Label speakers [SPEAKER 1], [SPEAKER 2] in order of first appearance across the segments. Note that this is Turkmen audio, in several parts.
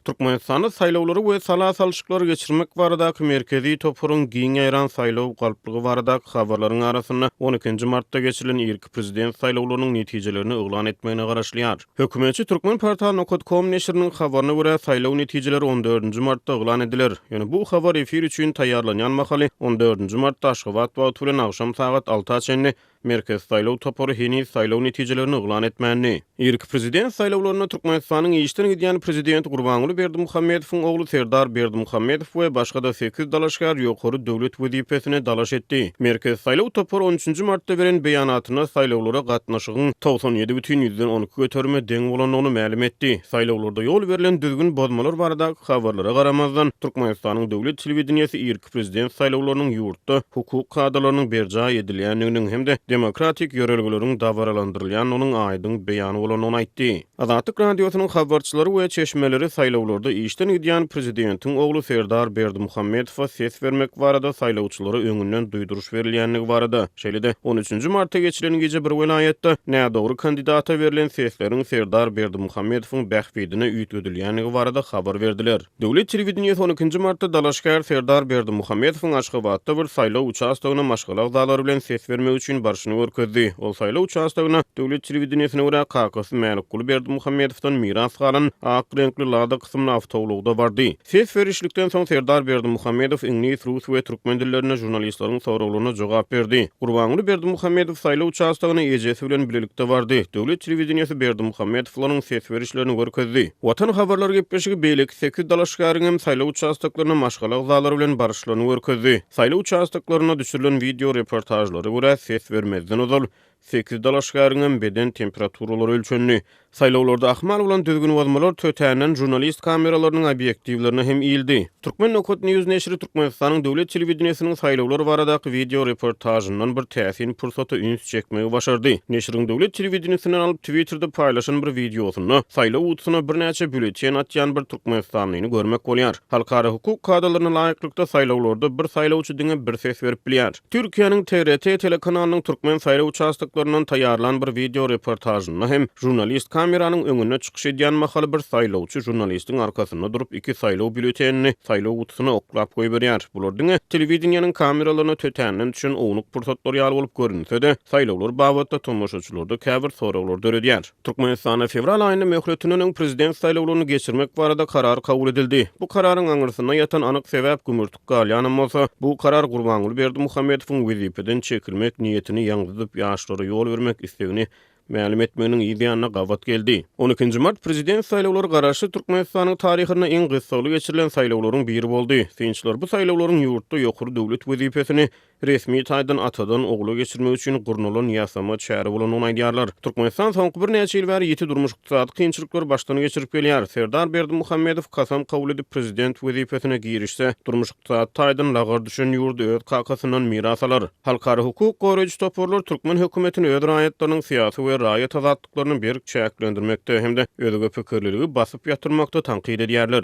[SPEAKER 1] Türkmenistanda saýlawlary we sala salşyklary geçirmek baradaky Merkezi toparyň giň ýaýran saýlaw galplygy baradaky habarlaryň arasynda on ikinji martda geçirilen irki prezident saýlawlarynyň netijelerini yglan etmegine garaşylýar. Hökümetçi Turkmenportal nokat kom neşiriniň habaryna görä, saýlaw netijeleri on dördünji martda yglan ediler. Ýöne bu habar efir üçin taýýarlanýan mahaly on dördünji martda Aşgabat wagty bilen agşam sagat alta çenli Merkezi saýlaw topary heniz saýlaw netijelerini yglan etmändi. Irki prezident saýlawlarynda Türkmenistanyň işden gidýän prezidenti Gurbanguly Berdimuhamedowyň ogly Serdar Berdimuhamedow we başga-da sekiz dalaşgär ýokary döwlet wezipesine dalaş etdi. Merkezi saýlaw topary on üçünji martda beren beýanatynda saýlawlara gatnaşygyň 97,12 göterime deň bolandygyny mälim etdi. Saýlawlarda ýol berlen düzgün bozmalar baradaky habarlara garamazdan, Türkmenistanyň döwlet telewideniýesi irki prezident saýlawlarynyň ýurtda hukuk kadalarynyň berjaý edilýändiginiň hem-de demokratik ýörelgeleriň dabaralandyrylýandygynyň aýdyň beýany bolandygyny aýtdy. Azatlyk Radiosynyň habarçylary we çeşmeleri saýlawlarda işden gidýän prezidentiň ogly Serdar Berdimuhamedowa ses bermek barada saýlawçylara öňünden duýduryş berilýändigi barada, şeýle-de on üçünji martda geçilen gije bir welaýatda nädogry kandidata berlen sesleriň Serdar Berdimuhamedowyň bähbidine üýtgedilýändigi barada habar berdiler. Döwlet telewideniýesi on ikinji martda dalaşgär Serdar Berdimuhamedowyň Aşgabatda bir saýlaw uçastogyna maşgala agzalary bilen ses bermek üçin barşyny görkezdi. Ol saýlaw uçastogyna, döwlet telewideniýesine görä, kakasy Mälikguly Berdimuhamedowdan miras galan ak reňkli Lada kysymly awtoulagda bardy. Ses berişlikden soň Serdar Berdimuhamedow iňlis, rus we türkmen dillerinde žurnalistleriň soraglaryna jogap berdi. Gurbanguly Berdimuhamedow saýlaw uçastogyna ejesi bilen bilelikde bardy. Döwlet telewideniýesi Berdimuhamedowlaryň ses berişlerini görkezdi. Watan habarlar gepleşigi beýleki sekiz dalaşgäriň hem saýlaw uçastoklaryna maşgala agzalary bilen baryşlaryny görkezdi. Saýlaw uçastoklarynda düşürilen wideo reportažlara görä, ses bermezden ozal sekiz dalaşgäriň hem beden temperaturalary ölçendi. Saýlawlarda ahmal bolan düzgünbozmalar tötänden žurnalist kameralarynyň obýektiwlerine hem ildi. Turkmen nokat news neşiri Türkmenistanyň döwlet telewideniýesiniň saýlawlar baradaky wideo reportažyndan bir täsin pursata üns çekmegi başardy. Neşiriň döwlet telewideniýesinden alyp Twitterde paýlaşan bir wideosynda saýlaw gutusyna birnäçe býulleten atýan bir türkmenistanlyny görmek bolýar. Halkara hukuk kadalaryna laýyklykda saýlawlarda bir saýlawçy diňe bir ses berip bilýär. Türkiýäniň TRT telekanalynyň türkmen saýlaw uçastoklaryndan taýýarlan bir wideo reportažynda hem žurnalist kameranyň öňünde çykyş edýän mahaly bir saýlawçy žurnalistiň arkasynda durup iki saýlaw býulletenini saýlaw gutusyna oklap goýberýär. Bular diňe telewideniýeniň kameralaryna tötänden düşen ownuk pursatlar ýaly bolup görünse-de, saýlawlar babatda tomaşaçylarda käbir soraglary döredýär. Türkmenistanda fewral aýynda möhletinden öň prezident saýlawlaryny geçirmek barada karar kabul edildi. Bu kararyň aňyrsynda ýatan anyk sebäp gümürtik galýanam bolsa, bu karar Gurbanguly Berdimuhamedowyň wezipeden çekilmek niýetini ýaňzydyp, ýaşlara ýol bermek islegini mälim etmeginiň yz ýanyna gabat geldi. On ikinji mart prezident saýlawlary Garaşsyz Türkmenistanyň taryhynda iň gyssagly geçirilen saýlawlaryň biri boldy. Synçylar bu saýlawlaryň ýurtda ýokary döwlet wezipesini resmi taýdan atadan ogla geçirmek üçin gurnalan ýasama çäre bolandygyny aýdýarlar. Türkmenistan soňky birnäçe ýyl bäri ýiti durmuş-ykdysady kynçylyklary başdan geçirip gelýär. Serdar Berdimuhamedow kasam kabul edip prezident wezipesine girişse, durmuş-ykdysady taýdan lagar düşen ýurdy öz kakasyndan miras alar. Halkara hukuk goraýjy toparlar türkmen hökümetini öz raýatlarynyň syýasy we raýat azatlyklaryny berk çäklendirmekde hem-de özge pikirliligi basyp ýatyrmakda tankyt edýärler.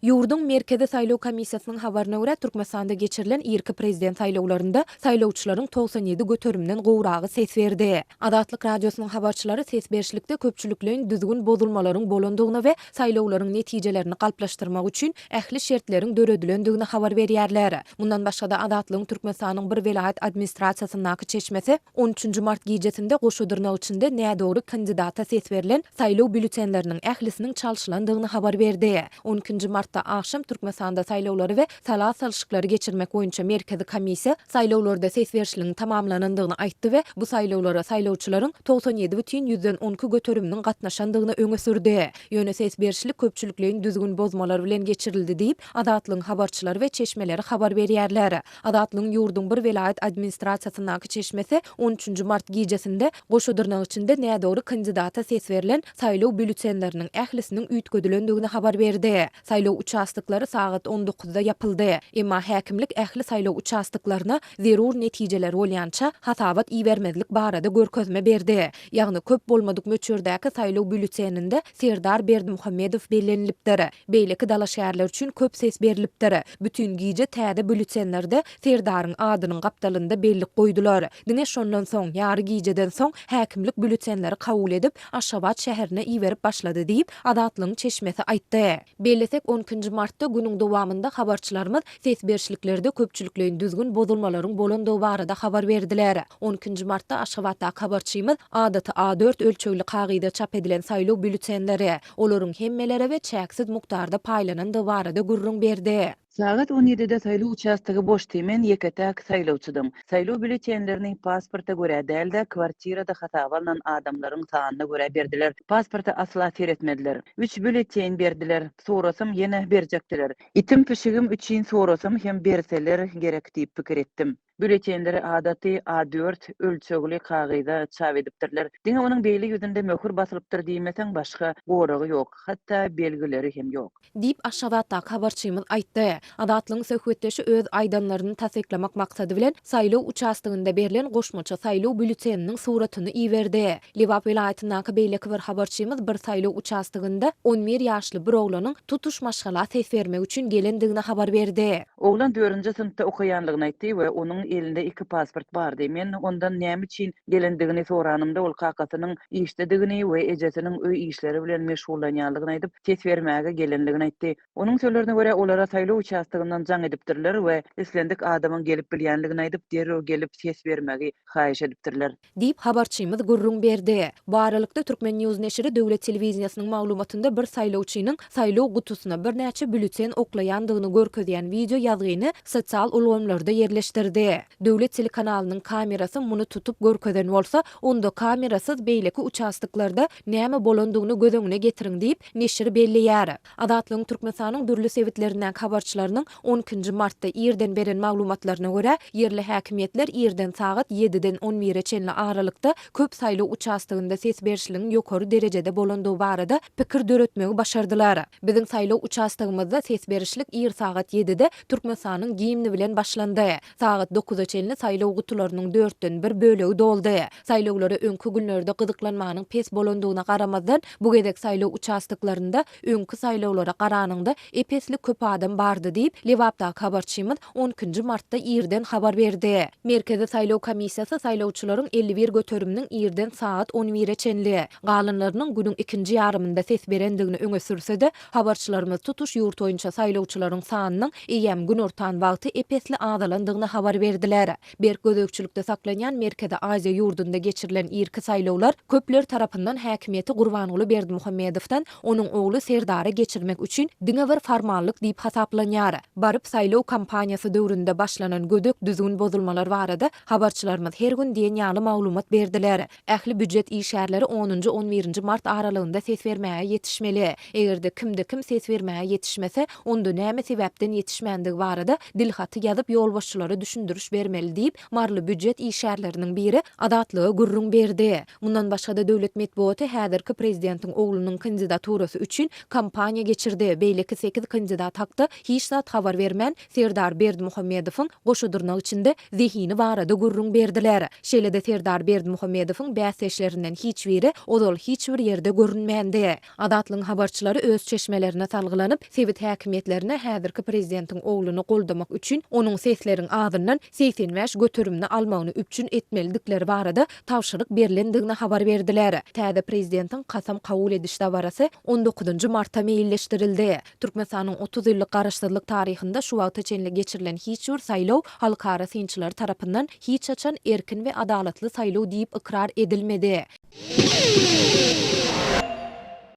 [SPEAKER 2] Ýurduň Merkezi saýlaw komissiýasynyň habaryna görä, Türkmenistanda geçirilen irki prezident saýlawlarynda saýlawçylaryň 97 göterimden gowragy ses berdi. Azatlyk Radiosynyň habarçylary ses berişlikde köpçülikleýin düzgün bozulmalaryň bolandygyny we saýlawlaryň netijelerini galplaşdyrmak üçin ähli şertleriň döredilendigini habar berýärler. Mundan başga-da, Azatlygyň Türkmenistanyň bir welaýat administrasiýasyndaky çeşmesi On üçünji mart gijesinde goşa dyrnak içinde nädogry kandidata ses berlen saýlaw býulletenleriniň ählisiniň çalşylandygyny habar berdi. On ikinji martda agşam Türkmenistanda saýlawlary we sala salşyklary geçirmek boýunça Merkezi komissiýa saýlawlarda ses berişligiň tamamlanandygyny aýtdy we bu saýlawlara saýlawçylaryň 97 bütin ýüzden 12 göteriminiň gatnaşandygyny öňe sürdi. Ýöne ses berişlik köpçülikleýin düzgün bozmalar bilen geçirildi diýip, Azatlygyň habarçylary we çeşmeleri habar berýärler. Azatlygyň ýurduň bir welaýat administrasiýasyndaky çeşmesi on üçünji mart gijesinde goşa dyrnak içinde nädogry kandidata ses berlen saýlaw býulletenleriniň ählisiniň üýtgedilendigini habar berdi. Saýlaw. uçastoklary sagat on dokuzda ýapyldy. Emma häkimlik ähli saýlaw uçastoklaryna zerur netijeler bolýança hasabat ibermezlik barada görkezme berdi. Ýagny köp bolmadyk möçberdäki saýlaw býulleteninde Serdar Berdimuhamedow bellenilipdir. Beýleki dalaşgärler üçin köp ses berlipdir. Bütin gije täze býulletenlerde Serdaryň adynyň gapdalynda bellik goýdular. Diňe şondan soň, ýary gijeden soň häkimlik býulletenleri kabul edip, Aşgabat şäherine iberip başlady diýip, Azatlygyň çeşmesi aýtdy. Bellesek, on ikinji martda günüň dowamynda habarçylarymyz ses berişliklerde köpçülikleýin düzgün bozulmalaryň bolandygy barada habar berdiler. On ikinji martda Aşgabatdaky habarçymyz adaty A dört ölçegli kagyza çap edilen saýlaw býulletenleri, olaryň hemmelere we çäksiz mukdarda paýlanandygy barada gürrüň berdi.
[SPEAKER 3] Sagat on ýedide saýlaw uçastogy boşdy, men ýeke-täk saýlawçydym. Saýlaw býulletenlerini pasporta görä däl-de, kwartirada hasaba alnan adamlaryň sanyna görä berdiler. Pasporta asla seretmediler. Üç býulleten berdiler. Sorasam ýene berjekdiler. Itim-pişigim üçin sorasam hem berseler gerek diýip pikir etdim. Býulletenleri adaty A dört ölçegli kagyza çap edipdirler. Diňe onuň beýle ýüzünde möhür basylypdyr diýmeseň başga goragy ýok, hatda belgileri hem ýok.
[SPEAKER 2] Diýip, Aşgabatdaky habarçymyz aýtdy. Azatlygyň söhbetdeşi öz aýdanlaryny tassyklamak maksady bilen, saýlaw uçastogynda berlen goşmaça saýlaw býulleteniniň suratyny iberdi. Lebap welaýatyndaky beýleki bir habarçymyz bir saýlaw uçastogynda on bir ýaşly bir oglanyň tutuş maşgala ses bermek üçin gelendigini habar berdi.
[SPEAKER 3] Oglan dördünji synpda okaýanlygyny aýtdy we onuň elinde iki pasport bardy. Men ondan näme üçin gelendigini soranymda, ol kakasynyň işdedigini we ejesiniň öý işleri bilen meşgullanýanlygyny aýdyp, ses bermäge gelenligini aýtdy. Onuň sözlerine görä, olara saýlaw uçastogyndan jaň edipdirler we islendik adamyň gelip bilýänligini aýdyp, derrew gelip ses bermegi haýyş edipdirler.
[SPEAKER 2] Diýip, habarçymyz gürrüň berdi. Bu aralykda, Turkmen. News neşiri döwlet telewideniýesiniň maglumatynda bir saýlawçynyň saýlaw gutusyna birnäçe býulleten oklaýandygyny görkezýän wideo ýazgyny sosial ulgamlarda ýerleşdirdi. Döwlet telekanalynyň kamerasy muny tutup görkezen bolsa, onda kamerasyz beýleki uçastoklarda näme bolandygyny göz öňüne getiriň diýip, neşir belleýär. Azatlygyň Türkmenistanyň dürli sebitlerindäki habarçylarynyň on ikinji martda irden beren maglumatlaryna görä, ýerli häkimiýetler irden sagat ýediden on bire çenli aralykda köp saýlaw uçastogynda ses berişligiň ýokary derejede bolandygy barada pikir döretmegi başardylar. Biziň saýlaw uçastogymyzda ses berişlik ir sagat ýedide Türkmenistanyň gimni bilen başlandy. Sagat dokuza çenli saýlaw gutularynyň dörtden bir bölegi doldy. Saýlawlara öňki günlerde gyzyklanmanyň pes bolandygyna garamazdan, bu gezek saýlaw uçastoklarynda öňki saýlawlara garanyňda ep-esli köp adam bardy diýip, Lebapdaky habarçymyz on ikinji martda irden habar berdi. Merkezi saýlaw komissiýasy saýlawçylaryň 51 göteriminiň irden sagat on bire çenli, galanlarynyň günüň ikinji ýarymynda ses berendigini öňe sürse-de, Habarçylarymyz tutuş ýurt boýunça saýlawçylaryň sanynyň eýýäm günortan wagty ep-esli azalandygyny habar berdiler. Berk gözegçilikde saklanýan Merkezi Aziýa ýurdunda geçirilen irki saýlawlar köpler tarapyndan häkimiýeti Gurbanguly Berdimuhamedowdan onuň ogly Serdara geçirmek üçin diňe bir formallyk diýip hasaplanýar. Baryp saýlaw kampaniýasy döwründe başlanan gödek düzgün bozulmalar barada habarçylarymyz her gün diýen ýaly maglumat berdiler. Ähli býujet işgärleri onunjy-on birinji mart aralygynda ses bermäge ýetişmeli. Eger-de kimde-kim ses bermäge ýetişmese, onda näme sebäpden ýetişmändigi barada dilhaty ýazyp ýolbaşçylara düşündiriş bermeli diýip, maryly býujet işgärleriniň biri Azatlyga gürrüň berdi. Mundan başga-da döwlet metbugaty häzirki prezidentiň oglunyň kandidaturasy üçin kampaniýa geçirdi, beýleki sekiz kandidat hakda hiç zat habar bermän, Serdar Berdimuhamedowyň, goşa dyrnak içinde, zehini barada gürrüň berdiler. Şeýle-de Serdar Berdimuhamedowyň bäsdeşlerinden hiç biri ozal hiç bir ýerde görünmändi. Azatlygyň habarçylary öz çeşmelerine salgylanyp, sebit häkimiýetlerine häzirki prezidentiň ogluny goldamak üçin onuň sesleriň azyndan 85 göterimini almagyny üpjün etmelidikleri barada tabşyryk berlendigini habar berdiler. Täze prezidentiň kasam kabul ediş dabarasy on dokuzynjy marta meýilleşdirildi. Türkmenistanyň 30 ýyllyk garaşsyzlyk taryhynda şu wagta çenli geçirilen hiç bir saýlaw halkara synçylary tarapyndan hiç haçan erkin we adalatly saýlaw diýip ykrar edilmedi.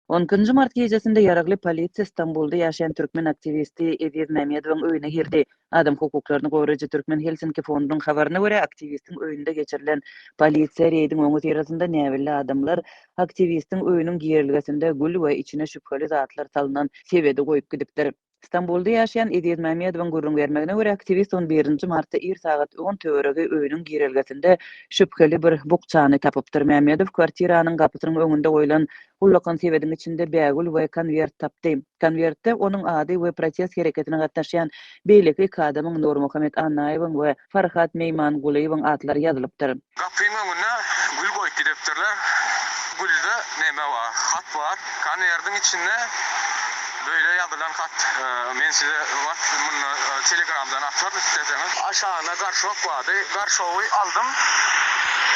[SPEAKER 3] On ikinji mart gijesinde ýaragly polisiýa Stambulda ýaşaýan türkmen aktiwisti Eziz Mämmedowyň öýüne girdi. Adam hukuklaryny goraýjy Türkmen Helsinki fondunyň habaryna görä, aktiwistiň öýünde geçirilen polisiýa reýdiň öňüsyrasynda näbelli adamlar aktiwistiň öýüniň girelgesinde gül we içine şübheli zatlar salnan sebedi goýup gidipdir. Stambulda ýaşaýan Eziz Mämmedowyň gürrüň bermegine görä, aktiwist on birinji martda ir sagat on töweregi öýüniň girelgesinde şübheli bir bukjany tapypdyr. Mämmedow kwartiranyň gapysynyň öňünde goýlan ullakan sebediň içinde bägül we konwert tapdy. Konwertde onuň ady we protest hereketine gatnaşýan beýleki iki adamyň Nurmuhammet Annaýewiň we Farhat Meýmangulyýewiň atlary ýazylypdyr.
[SPEAKER 4] Gapyň öňünde gül goýup gidipdirler. Gülde neme bar, hat bar. Konwerdiň içinde beýle ýazylan hat. Men size wat munda telegramdan ataryn isleseňiz. Aşagynda garşok bardy. Garşogy aldym.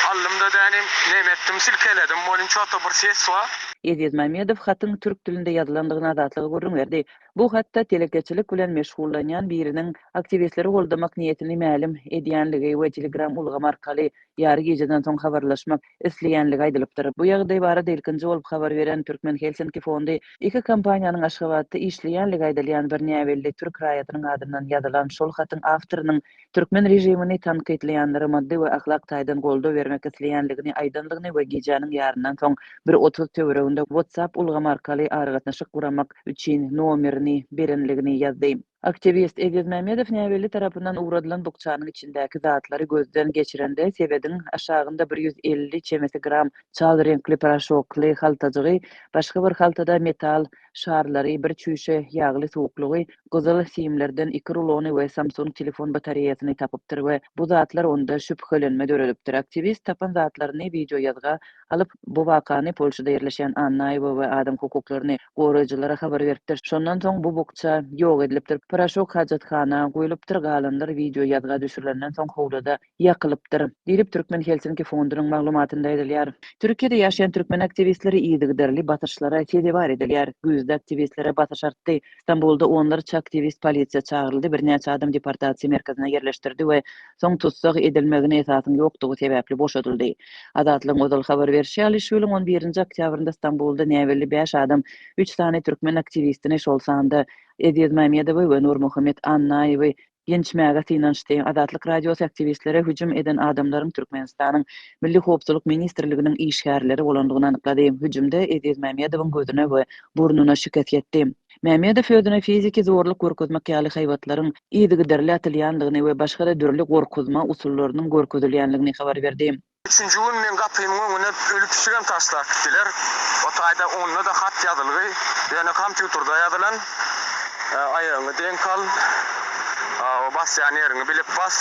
[SPEAKER 4] Aldym-da dänim neme etdim, silkeledim. Welin ço-to bir ses bar.
[SPEAKER 3] Eziz Mamedow hatyň türk dilinde ýazylandygyny Azatlyga gürrüň berdi. Bu hatda telekeçilik bilen meşgullanýan biriniň aktiwistleri goldamak niýetini mälim edýänligi we Telegram ulgamy arkaly ýary gijeden soň habarlaşmak isleýänligi aýdylypdyr. Bu ýagdaý barada ilkinji bolup habar beren Türkmen Helsinki fondy iki kompaniýanyň Aşgabatda işleýänligi aýdylýan bir näbelli türk raýatynyň adyndan ýazylan şol hatyň awtorynyň türkmen režimini tankytlaýanlara maddy we ahlak taýdan goldaw bermek isleýänligini aýdanlygyny we gijäniň ýaryndan soň bir 30 töwereginde WhatsApp ulgamy arkaly aragatnaşyk guramak üçin nomerini berenligini ýazdy. Aktiwist Eziz Mämmedow näbelli tarapyndan ugradylan bukjanyň içindäki zatlary gözden geçirende sebediň aşagynda 150 çemesi gram çal reňkli poroşokly haltajygy, başga bir haltada metal şarlary, bir çüýşe ýagly suwuklygy, gyzyl simlerden iki rulony we Samsung telefon batareýasyny tapypdyr we bu zatlar onda şübhelenme döredipdir. Aktiwist tapan zatlaryny wideoýazga alyp, bu wakany Polşada ýerleşýän Annaýewa we adam hukuklaryny goraýjylara habar beripdir. Şondan soň bu bukja ýok edilipdir. Poroşok hajathana guýlupdyr, galanlar wideoýazga düşürilenden soň howluda ýakylypdyr, diýlip, Türkmen Helsinki fondunyň maglumatynda aýdylýar. Türkiýede ýaşaýan türkmen aktiwistleri yzygiderli basyşlara sezewar edilýär. Güýzde aktiwistlere basyş artdy. Stambulda onlarça aktiwist polisiýa çagyryldy, birnäçe adam deportasiýa merkezine ýerleşdirildi we soň tussag edilmegine esasyň ýokdugy sebäpli boşadyldy. Azatlygyň ozal habar berşi ýaly, şu ýylyň on birinji oktýabrynda Stambulda näbelli bäş adam üç sany türkmen aktiwistini, şol sanda Eziz Mämmedowy we Nurmuhammet Annaýewi ýençmäge synanyşdy. Azatlyk Radiosy aktiwistlere hüjüm eden adamlaryň Türkmenistanyň Milli howpsuzlyk ministrliginiň işgärleri bolandygyny anyklady. Hüjümde Eziz Mämmedowyň gözüne we burnuna şikes ýetdi. Mämmedow özüne fiziki zorluk görkezmek ýaly haýbatlaryň yzygiderli atylýandygyny we başga-da dürli gorkuzma usullarynyň görkezilýändigini habar berdi.
[SPEAKER 4] Üçünji gün meň gapymyň öňüne öli pişigem taşlap gitdiler. O taýda onda-da hat ýazylgy, ýöne kompýuterde ýazylan. Aýagyňy deňk al, o basýan ýeriňi bilip bas,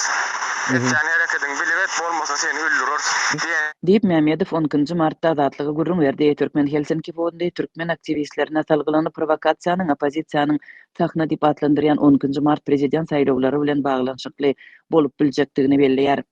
[SPEAKER 4] etýän herekediňi bilip et, bolmasa seni öldüreris diýen.
[SPEAKER 3] Diýip, Mämmedow on ikinji martda Azatlyga gürrüň berdi. Türkmen Helsinki fondy türkmen aktiwistlerine salgylanyp, prowokasiýanyň oppozisiýanyň sahna diýip atlandyrýan on ikinji mart prezident saýlawlary bilen baglanyşykly bolup biljekdigini belleýär.